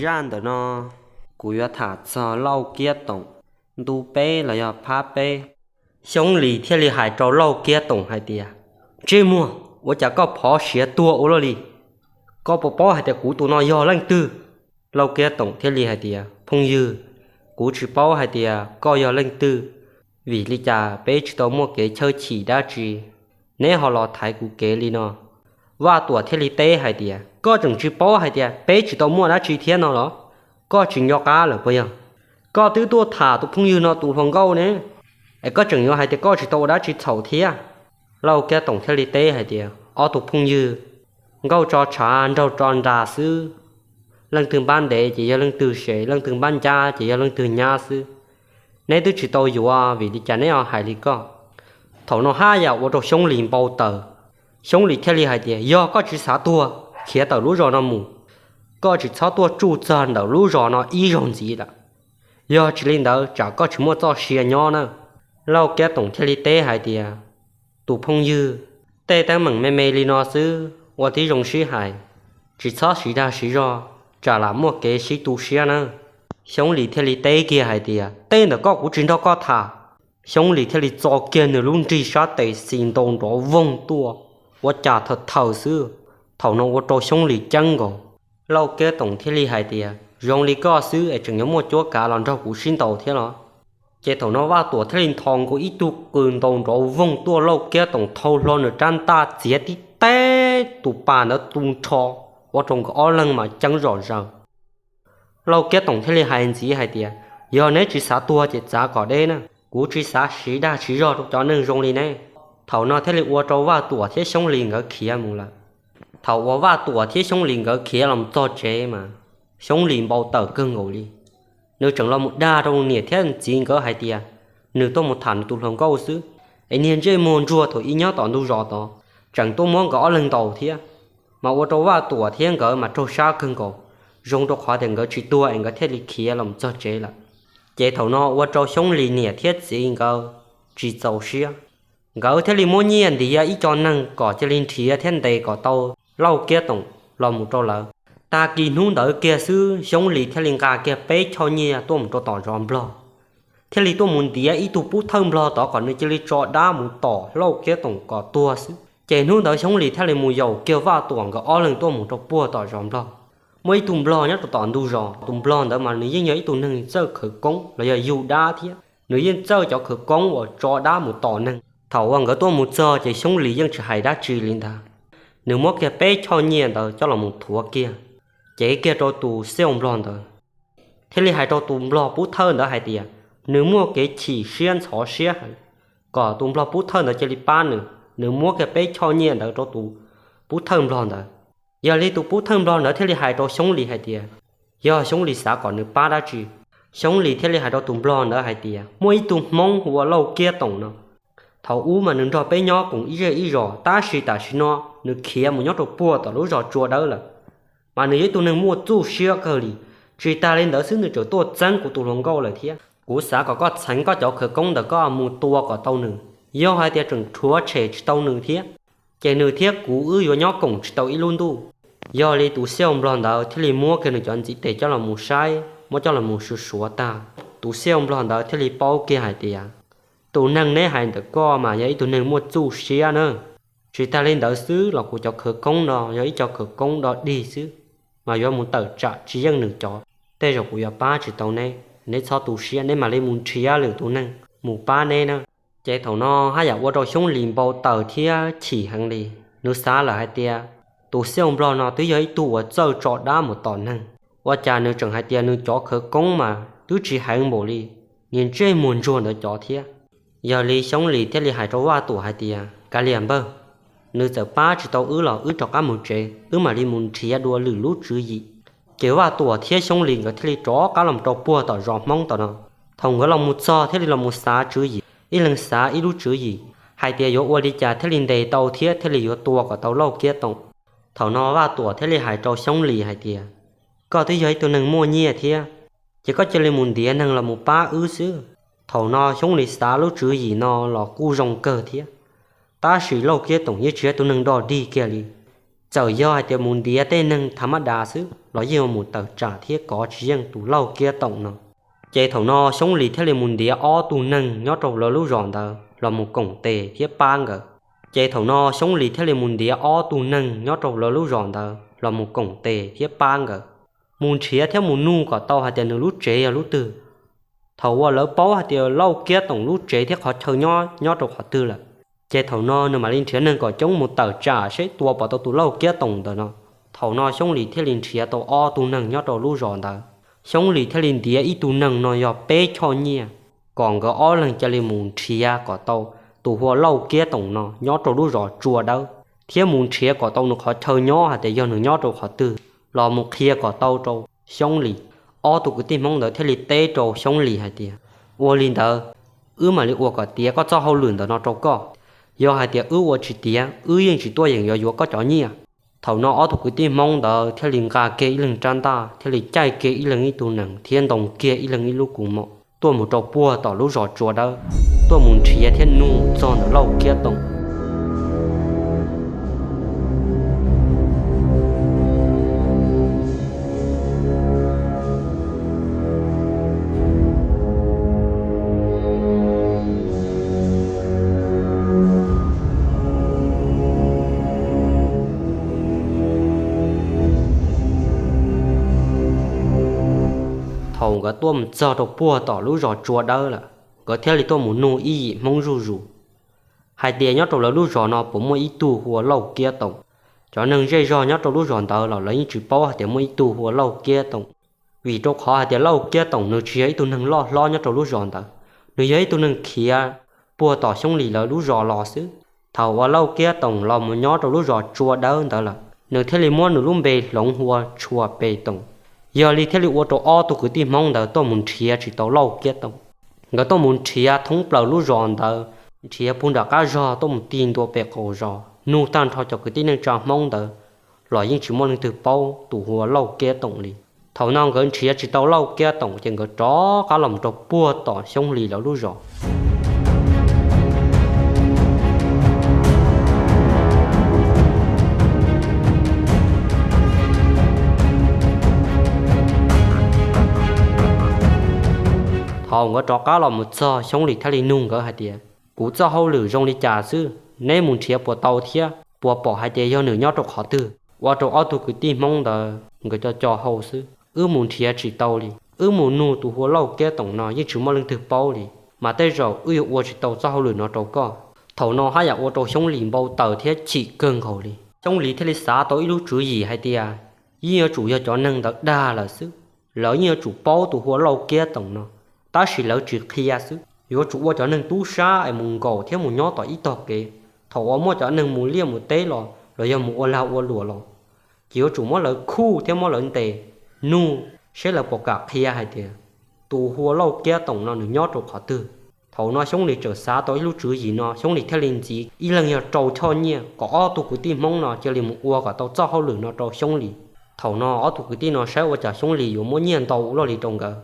Zaj ntawm no kuv yuav tham txog Lauj Kiab Toom ntu peb los yog phab peb. Xyoob Lis thiaj li hais rau Lauj Kiab Toom hais tias, Ntsej muag, ua cas koj phov siav tuag ua luaj li? Koj puas paub hais tias kuv tus no yog leej twg? Lauj Kiab Toom thiaj li hais tias, Phooj ywg, kuv tsis paub hais tias koj yog leej twg, vim li cas peb tsis tau muaj kev chawj chim dab tsi, neb ho los thaiv kuv kev li no? Vaj Tuam thiaj li teb hais tias, Koj tseem tsis paub hais tias peb tsis tau muaj dab tsi thiab no los? Koj tsis nco qab lawm puas yog? Koj twb tuaj tham tus phooj ywg no tus hluas nkauj ne, es koj tseem yuav hais tias koj tsis tau ua dab tsi txhaum thiab. Lauj Kiab Toom thiaj li teb hais tias, Ob tug phooj ywg, nkauj tso tshav nraug tso nras xwb, leej twg npab ntev ces yog leej twg sev, leej twg npab ncab ces yog leej twg nyab xwb. Neb twb tsis tau yuav, vim li cas neb ho hais li koj? Thaum no haj yam ua rau Xyoob Lis npau taws. Xyoob Lis thiaj li hais tias, Yog koj tsis xav tuag, khiav tawm lub zos no mus. Koj tsis txhob tuaj tsuj txog ntawm lub zos no ib zaug ntxiv lawm. Yog tsis li ntawd tsam koj tsis muaj txoj sia nyob na. Lauj Kiab Toom thiaj li teb hais tias, Tus phooj ywg, tej teeb meem me me li no xwb ua tib zoo sib hais, tsis txhob siv dag siv zog, tsam lam muaj kev sib tu siab na. Xyoob Lis thiaj li teb kiag hais tias, Tej ntawm koj kuv tsis nrog koj tham. Xyoob Lis thiaj li txo kiag nws lub nrig sab tes xis ntaus nrov voog tuaj, ua cas thaws thaws xwb, thaum no ua rau Xyoob Lis ceeb nkaus. Lauj Kiab Toom thiaj li hais tias, Zoo li koj xwb es tseem yuav muaj cuab kav los nrog kuv sib ntaus thiab los? Ces thaum no Vaj Tuam thiaj li nthos nkaus ib tug qws ntaus nrov voog tuaj, Lauj Kiab Toom thau hlo nws rab ntaj txiav tib teg tus pas ntawd tu nrho, ua rau nkawd ob leeg mas ceeb zom zaws. Lauj Kiab Toom thiaj li hais ntxiv hais tias, Yog neb tsis xav tuag ces txav kom deb na, kuv tsis xav siv dag siv zog rau cov neeg zoo li neb. Thaum no thiaj li ua rau Vaj Tuam thiab Xyoob Lis nkawd khiav mus lawm. Thaum uas Vaj Tuam thiab Xyoob Lis nkawd khiav los txog tsev mas Xyoob Lis npau taws kawg nkaus li. Nws tseem los mus dag rau niam thiab txiv nkawd hais tias nws tuaj mus tham nws tus hluas nkauj xwb, es niag ntsej muag ntsuag thaum ub nyob tom ntug zos tod tseem tuaj muab nkawd ob leeg ntaus thiab. Mas ua rau Vaj Tuam thiab nkawd mas raug sab kawg nkaus, zoo rau qhov tias nkawd tsis tuag es nkawd thiaj li khiav los txog tsev lawm. Ces thaum no ua rau Xyoob Lis niam thiab txiv nkawd tsis txaus siab, nkawd thiaj li muab nyiaj ntiav ib co neeg kom cia li nrhiav thiab ntes kom tau Lauj Kiab Toom los mus rau lawv. Tag kis hnub ntawd kiag xwb Xyoob Lis thiaj li nqa kiag peb choj nyiaj tuaj mus rau tom zos nplog, thiaj li tuaj mus ntiav ib tug pub thawj nplog tod kom nws cia li tso dab mus tom Lauj Kiab Toom kom tuag xwb. Ces hnub ntawd Xyoob Lis thiaj li mus yaum kiag Vaj Tuam nkawd ob leeg tuaj mus rau puag tom zos nplog. Muaj ib tug nplog nyob rau tom ntug zos, tus nplog ntawd mas nws yeej yog ib tug neeg txawj khawv koob los yog yug dab thiab, nws yeej txawj cov khawv koob uas tso dab mus tom neeg. Thaum uas nkawd tuaj mus txog ces Xyoob Lis yeej tsis hais dab tsi li ntag, nws muab kiag peb choj nyiaj ntawd coj los mus thuav kiag, cev kiag rau tus xiaj nplog ntawd, thiaj li hais rau tus nplog pub thawj ntawd hais tias nws muaj kev chim siab ntxhov siab heev, kom tus nplog pub thawj ntawd cia li pab nws. Nws muab kiag peb choj nyiaj ntawd rau tus pub thawj nplog ntawd. Yog li tus pub thawj nplog ntawd thiaj li hais rau Xyoob Lis hais tias yog Xyoob Lis xav kom nws pab dab tsi. Xyoob Lis thiaj li hais rau tus nplog ntawd hais tias muaj ib tug Hmoob hu ua Lauj Kiab Toom no, thaum ub mas nws nrog peb nyob koom ib zej ib zos, tab sis tam sim no nws khiav mus nyob rau puag tom lub zos Tsua Dawb lawm, mas nws yog ib tug neeg muaj txuj siab kawg li. Tsis tas li ntawd xwb nws tseem tuaj txeeb kuv tus hluas nkauj lawm thiab. Kuv xav kom koj txheev koj cov khawv koob ntawd koj mus tua kom tau nws, yog hais tias tseem rhuav tshem tsis tau nws thiab, ces nws thiab kuv wb yuav nyob koom tsis tau ib lub ntuj. Yog li tus xiaj nplog ntawd thiaj li muab kiag nws cov ntxiv tes coj los mus saib, muab coj los mus suav suav tag, tus xiaj nplog ntawd thiaj li paub kiag hais tias tus neeg neb hais ntawm koj mas yog ib tug neeg muaj txuj siab na. Tsis tas li ntawd xwb los kuv cov khawv koob no yog ib co khawv koob do dig xwb, mas yuav mus tawm tsam tsis yeej nws cov. Tej zaum kuv yuav pab tsis tau neb, neb txhob tu siab, neb mam li mus nrhiav lwm tus neeg mus pab neb na. Ces thaum no haj yam ua rau Xyoob Lis npau taws thiab chim heev li. Nws xav lawm hais tias tus xiaj nplog no twb yog ib tug uas txawj tso dab mus tom neeg, ua cas nws tseem hais tias nws cov khawv koob mas twb tsis heev npaum li niag ntsej muag ntsuag ntawd cov thiab. Yog li Xyoob Lis thiaj li hais rau Vaj Tuam hais tias kav liam npawg, nws txawm pab tsis tau wb los wb rov qab mus tsev, wb mam li mus nrhiav dua lwm lub tswv yim. Ces Vaj Tuam thiab Xyoob Lis nkawd thiaj li rov qab los rau puag tom zos Hmoob tom no. Thaum nkawd los mus txog thiaj li los mus xav tswv yim, ib leeg xav ib lub tswv yim, hais tias yuav ua li cas thiaj li ntes tau thiab thiaj li yuav tua kom tau Lauj Kiab Toom. Thaum no Vaj Tuam thiaj li hais rau Xyoob Lis hais tias koj twb yog ib tug neeg muaj nyiaj thiab, ces koj cia li mus ntiav neeg los mus pab wb xwb. Thaum no Xyoob Lis xav lub tswv yim no los kuj zoo kawg thiab, tab sis Lauj Kiab Toom yeej tsis yog tus neeg dog dig kiag li. Txawm yog hais tias mus ntiav tej neeg tha mab das xwb los yeej yuav mus tawm tsam thiab kov tsis yeej tus Lauj Kiab Toom no. Ces thaum no Xyoob Lis thiaj li mus ntiav ob tug neeg nyob rau lawv lub zos ntawd los mus koom tes thiab pab nkawd. Ces thaum no Xyoob Lis thiaj li mus ntiav ob tug neeg nyob rau lawv lub zos ntawd los mus koom tes thiab pab nkawd, mus nrhiav thiab mus nug kom tau hais tias nws lub tsev yog lub twg. Thaum uas lawv paub hais tias Lauj Kiab Toom lub tsev thiab qhov chaw nyob nyob rau qhov twg lawm, ces thaum no nws mam li nrhiav neeg kom coob mus tawm tsam seb tua pom tau tus Lauj Kiab Toom ntawm no. Thaum no Xyoob Lis thiaj li nrhiav tau ob tug neeg nyob rau lub zos ntawd. Xyoob Lis thiaj li ntiav ib tug neeg no yog peb choj nyiaj, kom nkawd ob leeg cia li mus nrhiav kom tau tus hu ua Lauj Kiab Toom no nyob rau lub zos Tsua Dawb, thiab mus nrhiav kom tau nws qhov chaw nyob hais tias yog nws nyob rau qhov twg los mus qhia kom tau rau Xyoob Lis. Ob tug kwv tij Hmoob ntawd thiaj li teb rau Xyoob Lis hais tias, ua li ntawd, wb mam li ua kom tiav koj txoj hauj lwm ntawm no rau koj. Yog hais tias wb ua tsis tiav, wb yeej tsis tuaj yeem yuav yuav koj cov nyiaj. Thaum no ob tug kwv tij Hmoob ntawd thiaj li nqa kiag ib leeg rab ntaj, thiaj li caij kiag ib leeg ib tug nees thiab ntoo kiag ib leeg ib lub kua muag tuaj mus rau puag tom lub zos Tsua Dawb, tuaj mus nrhiav thiab nug txog ntawm Lauj Kiab Toom. Thaum nkawd tuaj mus txog rau puag tom lub zos Tsua Dawb lawm, nkawd thiaj li tuaj mus nug ib yim Hmoob zuj zus hais tias nyob rau lawv lub zos no puas muaj ib tug hu ua Lauj Kiab Toom. Cov neeg zej zog nyob rau lub zos ntawd los lawv yeej tsis paub hais tias muaj ib tug hu ua Lauj Kiab Toom, vim rau qhov hais tias Lauj Kiab Toom nws tsis yog ib tug neeg loj hlob nyob rau lub zos ntawd, nws yog ib tug neeg khiav puag tom Xyoob Lis lawv lub zos los xwb. Thaum uas Lauj Kiab Toom los mus nyob rau lub zos Tsua Dawb ntawd lawm, nws thiaj li muab nws lub npe hloov hu ua Tshua Pes Toom. Yog li thiaj li ua rau ob tug kwv tij Hmoob ntawd tuaj mus nrhiav tsis tau Lauj Kiab Toom. Nkawd tuaj mus nrhiav thoob plaws lub zos ntawd, nrhiav puag nram qab zog tuaj mus tig ntua pem qaum zos, nug tag nrho cov kwv tij neej tsa Hmoob ntawd los yeej tsis muaj leej twg paub tus hu ua Lauj Kiab Toom li. Thaum no nkawd nrhiav tsis tau Lauj Kiab Toom ces nkawd rov qab los mus rau puag tom Xyoob Lis lawv lub zos. Thaum nkawd rov qab los mus txog, Xyoob Lis thiaj li nug nkawd hais tias, kuv txoj hauj lwm zoo li cas xwb, neb mus nrhiav puas tau thiab puas pom hais tias yog nws nyob rau qhov twg? Ua rau ob tug kwv tij Hmoob ntawd nkawd co co hau xwb. Wb mus nrhiav tsis tau li, wb mus nug tus hu ua Lauj Kiab Toom no yeej tsis muaj leej twg paub li, mas tej zaum wb yuav ua tsis tau txoj hauj lwm no rau koj. Thaum no haj yam ua rau Xyoob Lis npau taws thiab chim kawg nkaus li. Xyoob Lis thiaj li xav tau ib lub tswv yim hais tias, yeej yuav tsum yog cov neeg ntawd dag lawm xwb. Lawv yeej yuav tsum paub tus hu ua Lauj Kiab Toom no, tab sis lawv tsis qhia xwb. Yuav tsum ua cov neeg tub sab es mus nkaum thiab mus nyob tom ib tog kev. Thaum uas muaj cov neeg mus liaj mus teb los los yog mus ua lag ua luam los, ces yuav tsum muab lawv khuj thiab muab lawv ntes, nug seb lawv puas kam qhia hais tias tus hu ua Lauj Kiab Toom no nws nyob rau qhov twg. Thaum no Xyoob Lis txawm xav tau ib lub tswv yim no, Xyoob Lis thiaj li ntxiv ib leeg yog rau choj nyiaj kom ob tug kwv tij Hmoob no cia li mus ua kom tau txoj hauj lwm no rau Xyoob Lis. Thaum no ob tug kwv tij no saib ua cas Xyoob Lis yuav muab nyiaj ntau ua luaj li rau nkawd,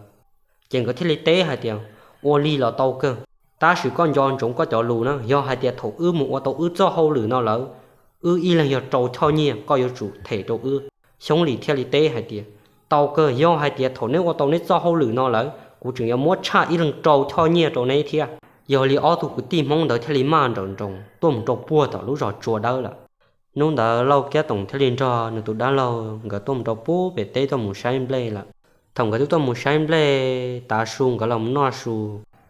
ces nkawd thiaj li teb hais tias, ua li los tau kawg, tab sis koj nco ntsoov koj cov lus na, yog hais tias thaum wb mus ua tau wb txoj hauj lwm no lawm, wb ib leeg yog rau choj nyiaj, koj yuav tsum them rau wb. Xyoob Lis thiaj li teb hais tias, tau kawg, yog hais tias thaum neb ua tau neb txoj hauj lwm no lawm, kuv tseem yuav muab tshaj ib leeg rau choj nyiaj rau neb thiab. Yog li ob tug kwv tij Hmoob ntawd thiaj li maj nrawm nroos tuaj mus rau puag tom lub zos Tsua Dawb lawm. Hnub ntawd Lauj Kiab Toom thiaj li nrog nws tus dab laug nkawd tuaj mus rau puag pem teb tuaj mus saib nplej lawm. Thaum nkawd twb tuaj mus saib nplej tav su nkawd los noj su,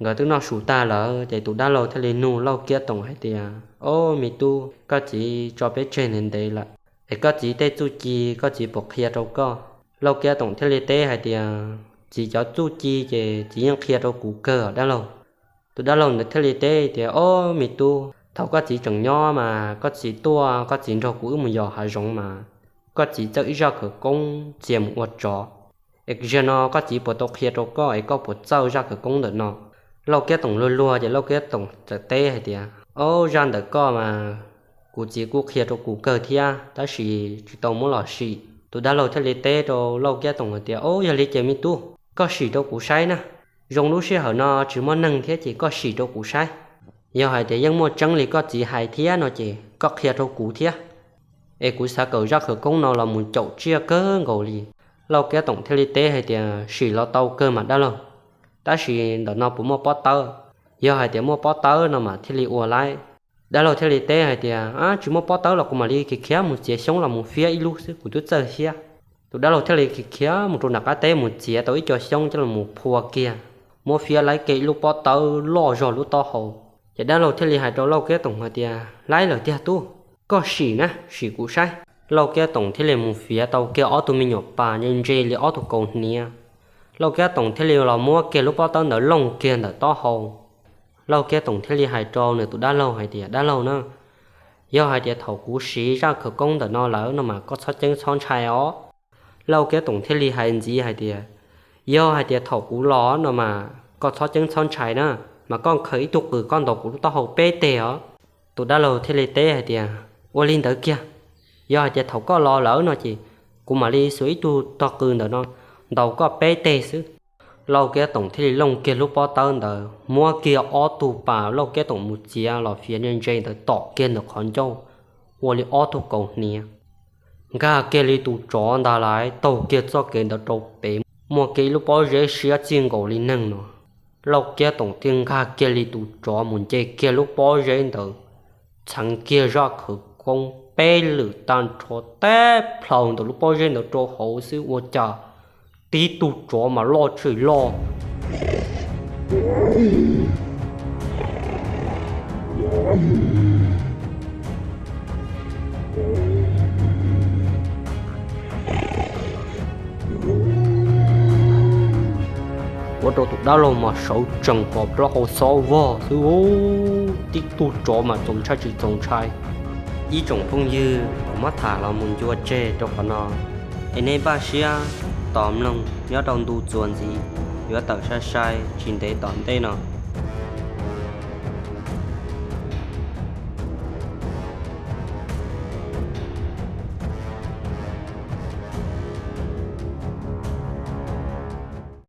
nkawd twb noj su tag lawm ces tus dab laug thiaj li nug Lauj Kiab Toom hais tias, ob me tub, koj txiv tso peb tseg ntev ntev lawm, es koj txiv tej txuj ci koj txiv puas qhia rau koj? Lauj Kiab Toom thiaj li teb hais tias, txiv cov txuj ci ces txiv yeej qhia rau kuv kawg dab laug. Tus dab laug ntawd thiaj li teb tias, ob me tub, thaum koj txiv tseem nyob mas koj txiv tuaj, koj txiv nrog kuv wb mus yos hav zoov mas koj txiv txawj ib zaj khawv koob txia mus ua tsov. Es zaum no koj txiv puas tau qhia rau koj es koj puas txawj zaj khawv koob ntawm no? Lauj Kiab Toom luag luag ces Lauj Kiab Toom txawm teb hais tias, ob, zaj ntawm koj mas kuv txiv kuj qhia rau kuv kawg thiab tab sis tsis tau muab los sim. Tus dab laug thiaj li teb rau Lauj Kiab Toom hais tias, ob, yog li ces me tub, koj sim rau kuv saib na. Zoo lub sij hawm no tsis muaj neeg thiab ces koj sim rau kuv saib. Yog hais tias yeej muaj tseeb li koj txiv hais thiab no ces koj qhia rau kuv thiab. es kuv xav kawm zaj khawv koob no los mus caum tsiaj kawg nkaus li. Lauj Kiab Toom thiaj li teb hais tias, Sim los tau kawg mas dab laug, tab sis ntawm no puas muaj pob tawb? Yog hais tias muaj pob tawb no mas thiaj li ua laib. Dab laug thiaj li teb hais tias, Tsis muaj pob tawb los kuv mam li khiav khiav mus txiav xyoob los mus fiab ib lub xwb, kuv twb txawj fiab. Tus dab laug thiaj li khiav khiav mus rau nram qab teb mus txiav tau ib co xyoob coj los phua kiag, muab fiab laib kiag ib lub pob tawb loj zog lub taub hau. Ces dab laug thiaj li hais rau Lauj Kiab Toom hais tias, Laib lawm tiag tub, koj sim na, sim kuv saib. Lauj Kiab Toom thiaj li mus fiav tau kiag ob tug me nyuam pas ntse ntse li ob tug kaus hniav. Lauj Kiab Toom thiaj li los muab kiag lub pob tawb ntawd looj kiag ntawm taub hau. Lauj Kiab Toom thiaj li hais rau nws tus dab laug hais tias, Dab laug na, yog hais tias thaum kuv siv zaj khawv koob ntawm no lawm no mas koj txhob ceeb txhob ntshai os. Lauj Kiab Toom thiaj li hais ntxiv hais tias, Yog hais tias thaum kuv los no mas koj txhob ceeb txhob ntshai na, mas koj khaws ib tug qws koj ntaus kuv lub taub hau peb teg os. Tus dab laug thiaj li teb hais tias, Ua li ntawd kiag, yog hais tias thaum koj los lawm no ces kuv mam li xuas ib tug tog qws ntawm no ntaus koj peb teg xwb. Lauj Kiab Toom thiaj li looj kiag lub pob tawb ntawd, muab kiag ob tug pas Lauj Kiab Toom mus txiav los fiav ntse ntse ntawd tom kiag ntawm qhov ncauj, ua li ob tug kaus hniav, nkag kiag li tus tsov ntag lauj. Taug kiag txoj kev ntawd rau pem, muaj kiag ib lub pob zeb siab txij nkaus li neeg no. Lauj Kiab Toom thiaj nkag kiag li tus tsov mus nce kiag lub pob zeb ntawd, txheev kiag zaj khawv koob peb lwm tag nrho teb plaws ntawm lub pob zeb ntawd rau hauv xwb ua cas tib tug tsov mas loj tshaj loj. Ua rau tus dab laug mas sawv tsees ho plaub hau xob vog xwb, tib tug tsov mas txaus ntshai tsis txaus ntshai. Ib tsoom phooj ywg, kuv muab tham los mus ncua tseg rau qhov no, es nej npaj siab tos mloog nyob rau ntu txuas ntxiv, yuav tawm sai sai tsis ntev tom ntej no.